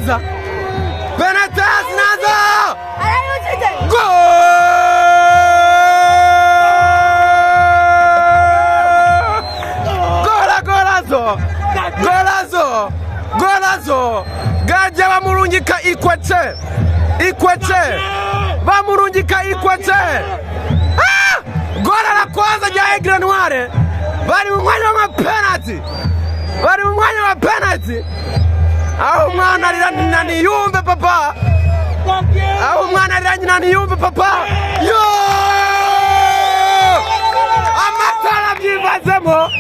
Zinaza, penalty ya Zinaza, goal! Golazo, golazo, golazo! Gajya bamurungika Ikwece, Ikwece, bamurungika Ikwece. Ah! Gola la kwanza rya Aigle Noir, bari mu mwanya wa penalty, bari mu mwanya wa penalty. Aho umwana arira nyina ntiyumve papa, aho umwana arira nyina ntiyumve papa. Yo! Amatara byivazemo.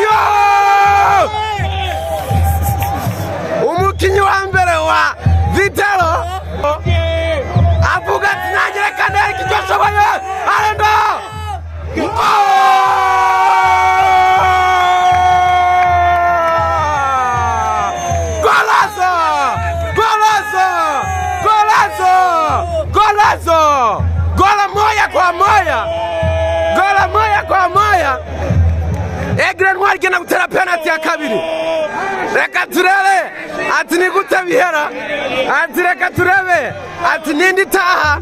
Yo! Umukinnyi wa mbere wa Vital'O avuga ati: "Nanjye reka nereke icyo ashoboye." Arenda. Golazo! Golazo! Golazo! Golazo! Gola 1-1. Gola 1-1. Aigle Noir igenda gutera penalty ya kabiri. Reka turebe ati ni gute bihera. Ati reka turebe ati nindi taha.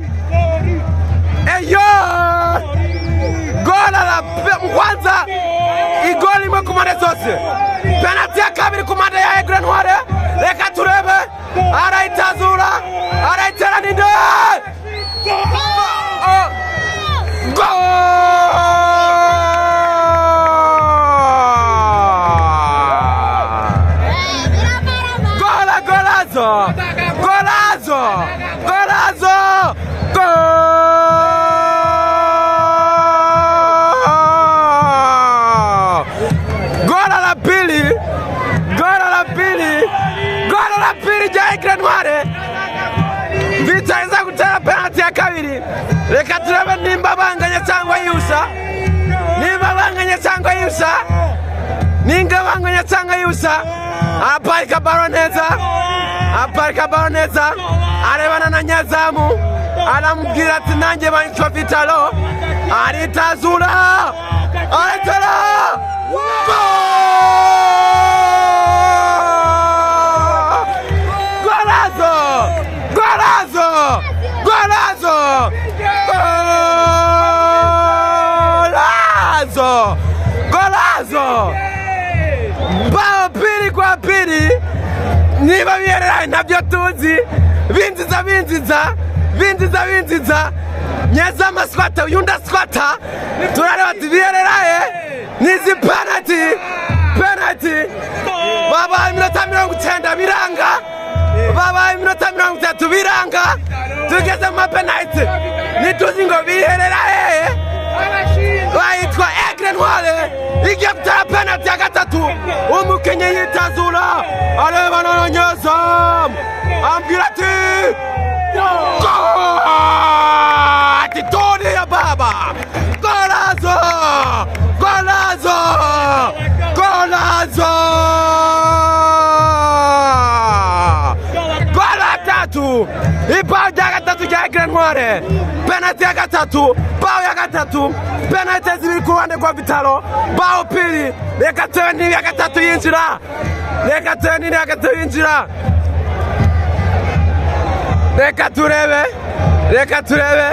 Eyo! Gola la kwanza, igoli imwe ku mpande zose. Penalty ya kabiri ku mpande ya Aigle Noir. Reka turebe, arayitazura, arayitera, ninde? Oh! Goal! Gola, golazo! Golazo! Golazo! Goal! Gola la pili! Gola la pili! Gola la pili rya Aigle Noir! Vital'O iza gutera penalty ya kabiri. Reka turebe nimba banganya cyangwa yusa. Nimba banganya cyangwa yusa. Nimba banganya cyangwa yusa. Aparika ballon neza. Aparika ballon neza. Arebana na nyazamu. Aramubwira ati: "Nanjye banyitwa Vital'O." Aritazura. Aritara. Goal! Golazo! Golazo! Golazo! Golazo! Golazo! Bao 2-2. Niba bihereranye ntabyo tuzi. Binjiza, binjiza, binjiza, binjiza. Nyezamu aswata, uyundi aswata. Turareba ati bihereraye. Nizi penalty. Penalty. Babaye iminota 90 biranga. Babaye iminota 30 biranga. Tugeze mu mapenalty. Ntituzi ngo biherera hehe. Bayitwa Aigle Noir igiye gutera penalty ya gatatu. Umukinnyi yitazura, arebana na nyezamu, ambwira ati: "Goal!" Ati: "Tulia baba." Golazo! Golazo! Golazo! Gola tatu! Ibao rya gatatu rya Aigle Noir. Penalty ya gatatu, bao ya gatatu, penalty zibiri ku ruhande rwa Vital'O, bao pili. Reka turebe niba iya gatatu yinjira. Reka turebe niba iya gatatu yinjira. Reka turebe, reka turebe.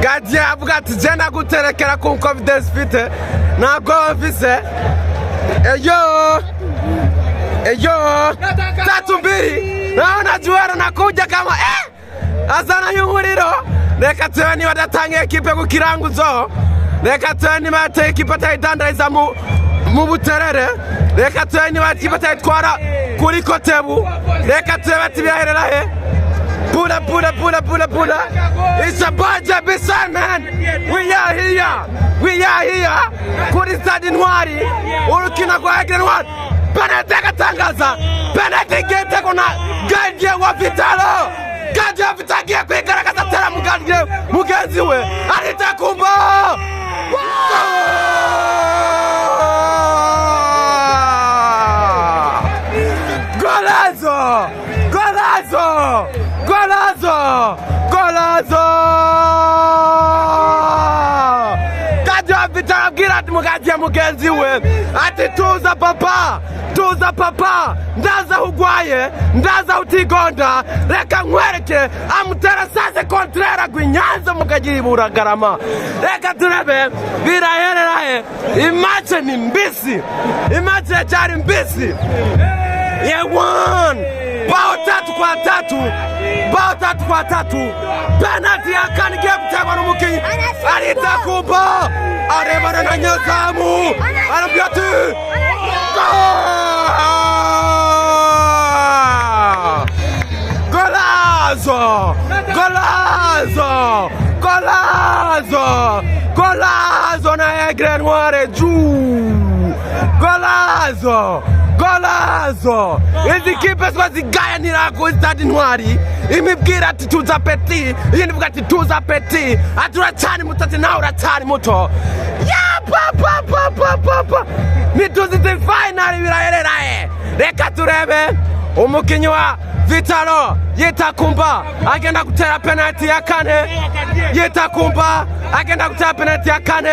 Gardien avuga ati: "Je naguterekera ku confidence mfite, ntabwo mfise." Eyo, eyo, 3-2. Naona Juara nakuja kama azana y'umuriro. Reka turebe niba adatanga ekipe ku kiranguzo. Reka turebe niba yateye ekipe atayidandariza mu Buterere. Reka turebe niba ekipe atayitwara kuri Kotebu. Reka turebe ati bihaherera he. Pula, pula, pula, pula, pula. It's a budget beside, man. We are here. We are here. Kuri Stade Intwari. Urukino rwa Aigle Noir. Penalty agatangaza. Penalty igitego na gardien wa Vital'O. Gardien wa Vital'O agiye kwigaragaza, atera mu gardien mugenzi we. Arita kumba. Golazo! Golazo! Golazo! Golazo! Umugadiye wa Vitalo abwira ati mugadiye mugenzi we ati: "Tuza papa, tuza papa, ndaza aho ugwaye, ndaza aho utigonda, reka nkwereke." Amutera sens contraire, agwa inyanza mukagira iburagarama. Reka turebe biraherera he. I match ni mbisi, i match iracyari mbisi. Yewan, bao 3-3, bao 3-3. Penalty ya kane igiye guterwa n'umukinnyi aritakumba, arebana na nyezamu, arabwira ati: "Goal! Golazo! Golazo! Golazo! Golazo na Aigle Noire juu! Golazo! Golazo!" Izi kipe ziba zigayanira ku Stade Intwari, imibwira ati: "Tuza petit," iyindi ivuga ati: "Tuza petit," ati: "Uracyari muto," ati: "Nawe uracyari muto." Ya pa pa pa pa pa pa, ntituzi izi final biraherera he. Reka turebe umukinnyi wa Vitalo Yitakumba agenda gutera penalty ya kane. Yitakumba agenda gutera penalty ya kane,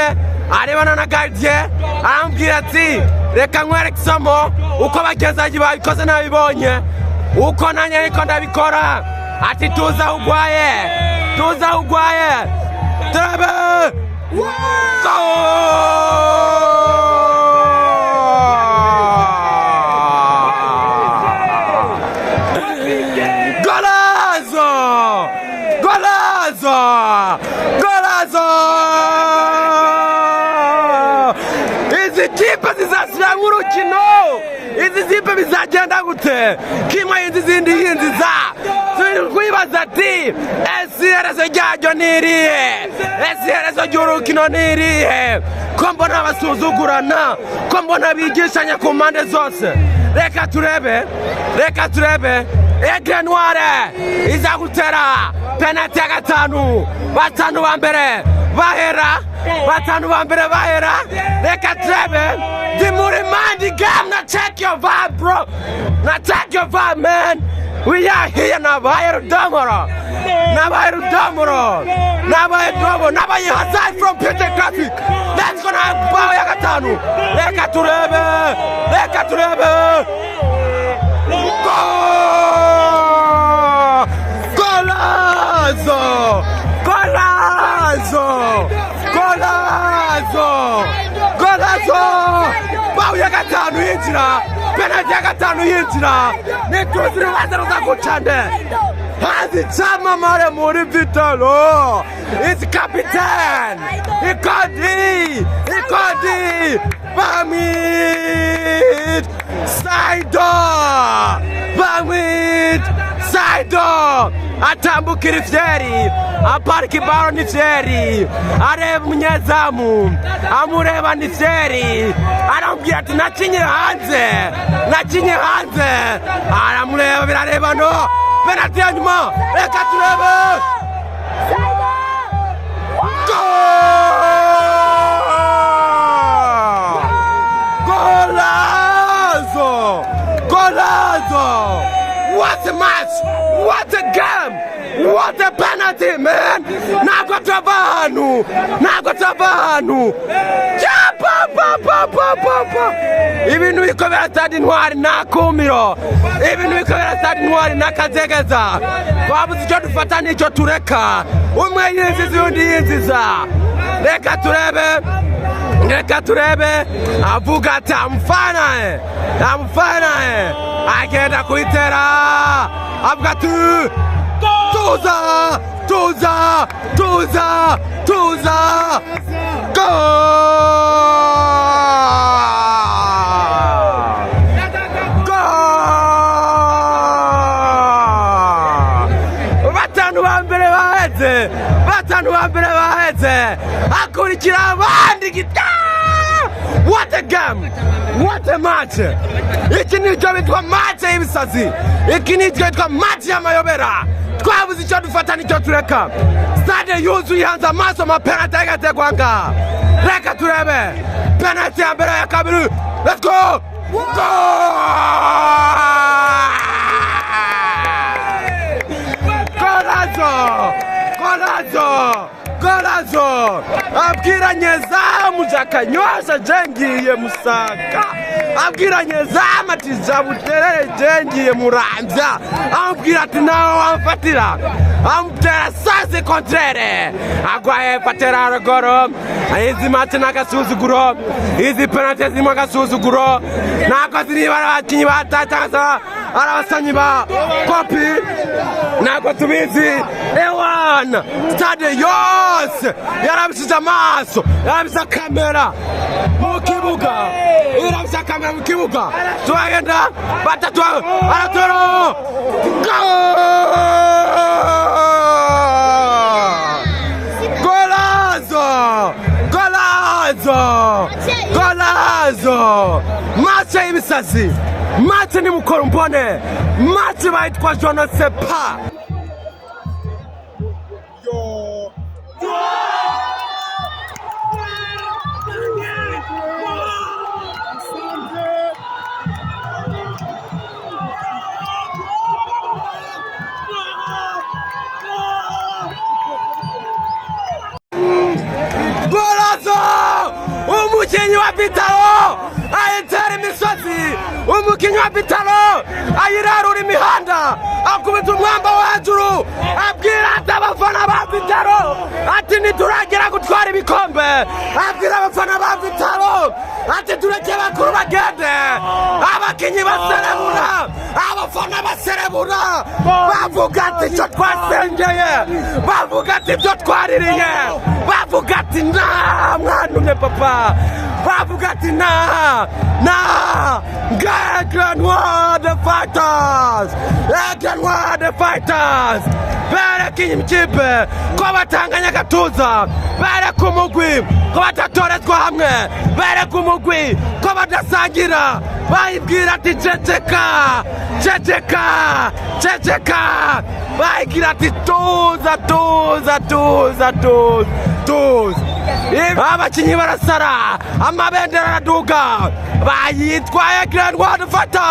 arebana na gardien, arambwira ati: "Reka nkwereke isomo, uko bagezaji babikoze nabibonye, uko nanjye niko ndabikora." Ati: "Tuza aho ugwaye, tuza aho ugwaye." Turebe. Goal! Golazo! Golazo! Golazo! Izi kipe zizasubira nk'urukino. Izi kipe bizagenda gute? Kimwe yinzi, izindi yinziza. Turi kwibaza ati: ese iherezo ryaryo ni irihe? Ese iherezo ry'urukino ni irihe? Ko mbona basuzugurana, ko mbona bigishanya ku mpande zose. Reka turebe, reka turebe. Aigle Noire iza gutera penalty ya gatanu. Batanu ba mbere bahera, batanu ba mbere bahera. Reka turebe. Ndi muri mind game na check your vibe, bro, na check your vibe, man. We are here. Nabaye rudomoro, nabaye rudomoro, nabaye domo, nabaye Hassan from Peter Graphic. Let's go na bao ya gatanu. Reka turebe, reka turebe. Gol! Golazo! Golazo! Golazo! Golazo! Bao ya gatanu yinjira, penalty ya gatanu yinjira. Ntituzi urubanza ruza gucande. Hazi icyamamare muri Vitalo. Izi kapitene Ikodi, Ikodi Bamit Saido, Bamit Saido atambukira ifyeri, aparika ibaro n'ifyeri, areba umunyezamu, amureba n'ifyeri, aramubwira ati: "Nakinye hanze, nakinye hanze." Aramureba, birareba no penalty ya nyuma. Reka turebe. Goal! Golazo! Golazo! What a match! What a game! What a penalty, man! Ntabwo tuva ahantu! Ntabwo tuva ahantu! Ja, pa, pa, pa, pa, pa, pa! Ibintu bikomera Stade Intwari ni akumiro! Ibintu bikomera Stade Intwari ni akazegeza! Twabuze icyo dufata n'icyo tureka! Umwe yinjiza, undi yinjiza! Reka turebe, reka turebe. Avuga ati: "Amfana, amfana." Agenda kuyitera, avuga ati: "Tuza, tuza, tuza, tuza." Goal! Goal! Batanu ba mbere baheze, batanu ba mbere baheze, hakurikira abandi gita. What a game! What a match! Iki nicyo bitwa match y'ibisazi, iki nicyo bitwa match y'amayobera. Twabuze icyo dufata n'icyo tureka. Stade yuzuye, hanze amaso amapenalty agategwa ngaha. Reka turebe penalty ya mbere, ya kabiri. Let's go! Goal! Golazo! Golazo! Golazo! Abwira nyezamu. kuja Kanyosha, je ngiye Musaga. Abwira nyezamu ati jabuterere, je ngiye Muramvya. Amubwira ati nawe wamfatira, amutera sens contraire, agwa hepfo, atera ruguru. Izi match n'agasuzuguro, izi penalty zirimo agasuzuguro. Ntabwo ziri ari abakinnyi ba ta cyangwa se ari abasanyi ba kopi, ntabwo tubizi. Ewana, stade yose yarabishije amaso, yarabise kamera mu kibuga, irabise kamera mu kibuga. Turagenda batatu, aratoro. Goal! Golazo! Golazo! Golazo! Match y'ibisazi! Match nimukora mbone! Match bayitwa je ne sais pas! Yo. Golazo! Umukinnyi wa Vital'O ayitera imisozi, umukinnyi wa Vital'O ayirarura imihanda, akubita umwamba wo hejuru, abwira ati abafana ba Vital'O ati ntituragira gutwara ibikombe, abwira abafana ba Vital'O ati tureke bakuru bagende. Abakinnyi baserebura, abafana baserebura, bavuga ati icyo twasengeye, bavuga ati ibyo twaririye, bavuga ati nta mwantumye papa, bavuga ati na Aigle Noir the Fighters, Aigle Noir the Fighters. Bereka iyi kipe ko batanganya agatuza, bereka umugwi ko badatorezwa hamwe, bereka umugwi ko badasangira. Bayibwira ati ceceka, ceceka, ceceka. Bayibwira ati tuza, tuza, tuza, tuza, tuza. Abakinnyi barasara, amabendera araduga, bayitwaye. Grand World Fighters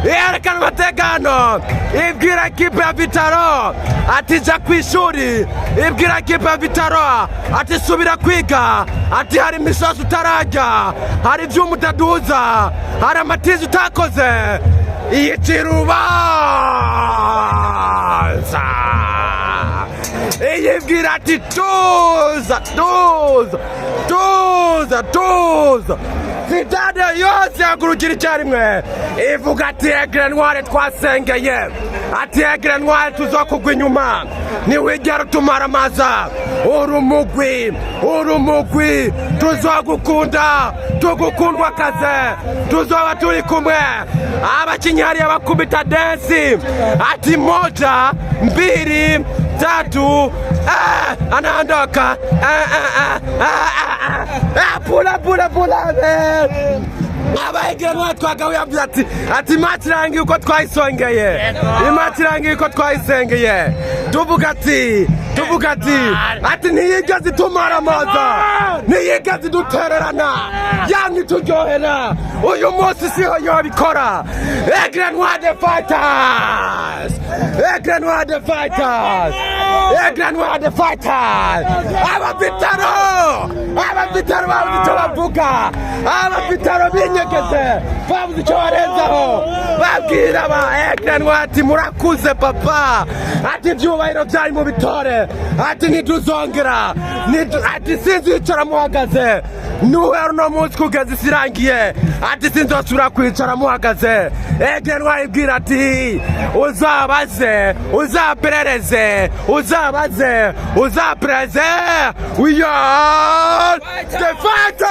yerekana umutekano, ibwira ekipe ya Vital'O ati jya ku ishuri, ibwira ekipe ya Vital'O ati subira kwiga, ati hari imisozi utarajya, hari ibyuma utaduza, hari amatizi utakoze. Iyicira urubanza, iyibwira ati tuza, tuza, tuza, tuza. Sitade yose yagurukira icyarimwe, ivuga ati Aigle Noir twasengeye, ati Aigle Noir tuzokugwa inyuma, ntiwigera utumara amaza, uri umugwi, uri umugwi tuzogukunda, tugukundwa akaze, tuzoba turi kumwe. Abakinnyi hariya bakubita dance, ati moja, mbili, tatu, anaondoka, pula pula pula. Abahiganwa twagahuye, yavuze ati match irangiye uko twayisongeye, i match irangiye uko twayisengeye. Tuvuga ati ntiyigeze itumara amaza, ntiyigeze idutererana, yamye ituryohera. Uyu munsi siho yobikora. Aigle Noir the Fighters, Aigle Noir the Fighters, Aigle Noir the Fighters. Aba Vital'O, aba Vital'O babuze icyo bavuga, aba Vital'O binyegeze babuze icyo barenzaho, babwira aba Aigle Noir ati murakuze papa, ati ibyubahiro byanyu mu bitore, ati ntituzongera, ati sinzicara muhagaze nuhera uno munsi kugeza isi irangiye, ati sinzosubira kwicara muhagaze. Aigle Noir ibwira ati uzabaze, uzaperereze, uzabaze, uzaperereze, we are the fighters.